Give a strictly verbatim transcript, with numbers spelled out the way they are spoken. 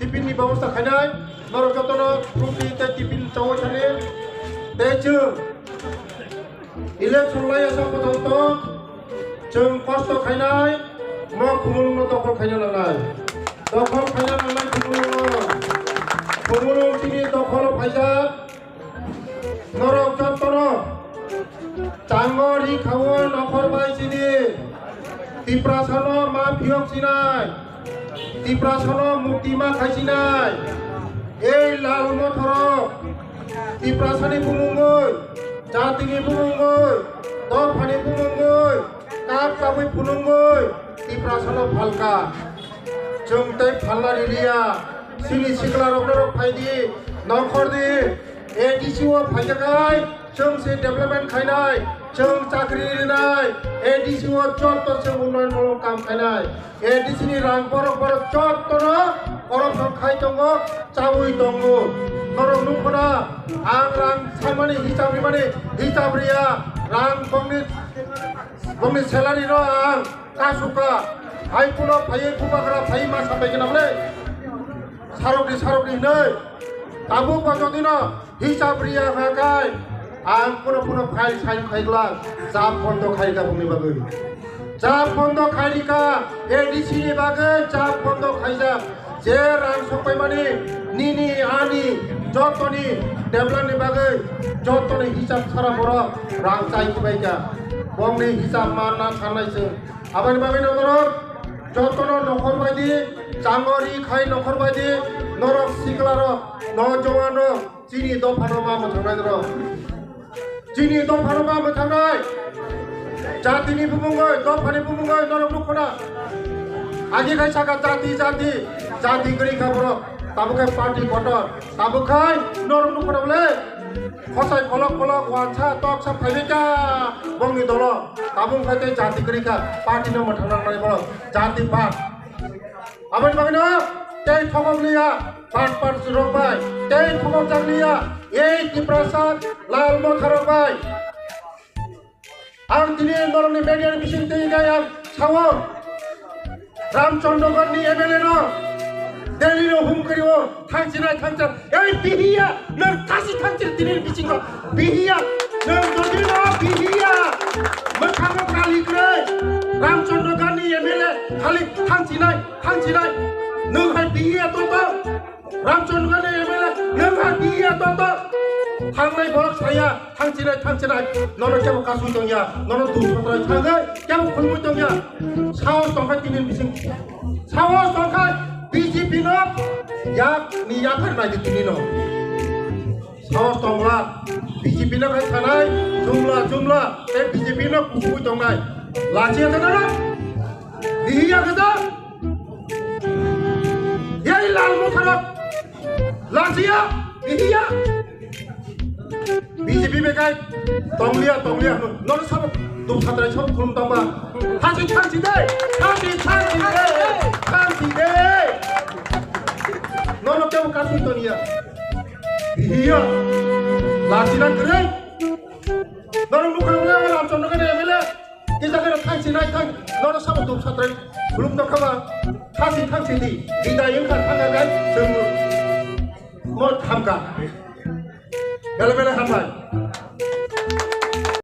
Tiffin ni bebosta khainai, norok jotono roti tei tiffin chawi thani. Tei chwng election lai asa pojonto chwng kosto khainai, mo Khumulwngno dokhol khaina nangnai. Dokhol khaina nangnai Khumulwngno. Khumulwng chini dokholo phaijak. Norok jotono chango ri khawo nokhor bai chini Tiprasano ma phiyok sinai, Tiprasano mukti ma khai sinai. Ei lal mothorok Tiprasani bumungoi, jatini bumungoi, dophani bumungoi, kap kabui phunungoi Tiprasano phalka. Chwng tei phalna riliya, chini siklarok norok phaidi, nokhordi, A D C o phaijakhai, chwng se development khainai, chwng chakri rinai, A D C o joto chwng unnoyon muluk kam khainai, A D C ni rang borok borok jotono corruption khai tongo, chawi tongo. Norok nukho na, ang rang saimani hisab rimani hisab riya, rang bongni, bongni salary no ang kasuka, hai kuno phaiwi bubagra phaiwi ma sapai gana bole. Sarokni, sarokni hinwi. Tabuk ba jodino hisab riya kha khai, ang kuno kuno file sign khai glak, jab bondo khai rika bongni bagwi. Jab bondo khai rika, A D C ni bagwi jab bondo khaijak. Je rang sokpaimani, nini, ani, jotoni, development ni bagwi, jotoni hisab sara borok rang chai khibai kha. Bongni hisab manna sanai chwng. Aboni bagwi no norok jotono nokhor baidi, changori khai nokhor baidi, norok siklarok, nojowanrok, chini dophano ma mwthangnai norok. Chini dophano ma mwthangnai. Jatini bumungoi, dophani bumungoi norok nukho na. Agi khai saka jati, jati, jati kwrwi kha borok. Tabuk khai party kotor. Tabuk khai norok nukho na bole. Khosai kolok kolok wansa toksa phaibai kha bongni dolo. Tabuk khai tei jati kwrwi kha, party no mwthangna nangnai borok. Jati bad. Aboni bagwino tei thokok liya, bad bad rok bai. Tei thokok jak liya, ei Tiprasa lal motha rok bai. Ang tini norokni media ni bising twi khe ang sao, Ramchandra Gandhi M L A no Delhi no hum kari o, thangsinai thangsa, ei bihiya, nwng thasi thangsi tini bisingo, bihiya, nwng jodi no bihiya, mwkhango kali kwrwi, Ramchandra Gandhi M L A khali thangsinai, thangsinai, nwng hai bihiya tongo. Ramchandra ni M L A, nwng ha biya tongo. Thangnai borok saya, thangsinai, thangsinai. Nono kebo kasui tongya, nono dum sotrai thangwi, kebo khulmui tongya. Saos tongkha tini bising. Saos tongkha B J P no yak ni yakar nai di tini no. Saos tongla, B J P no khai sanai, jumla, jumla, tei B J P no kusui tongnai. Lachiya tongna na? Bihiya kata? Yai lal motharok. Lachiya, bihiya. B J P bekai. Tongliya, tongliya. Nono sabo dum satrai sabo khulum tongba. Thansi, thansi de. Thansi, thansi de. Thansi de. Nono kebo kasui toniya. Bihiya. Lachina kwrwi. Nono nukha wala wala Ramchandra Gandhi M L A. Kisa khe thangsi nai thang, nono sabo dum satrai khulum tong khaba, thangsi thangsi di, bidai wngkha thangkha gai, chwng mo thamkha. Bele bele hambai.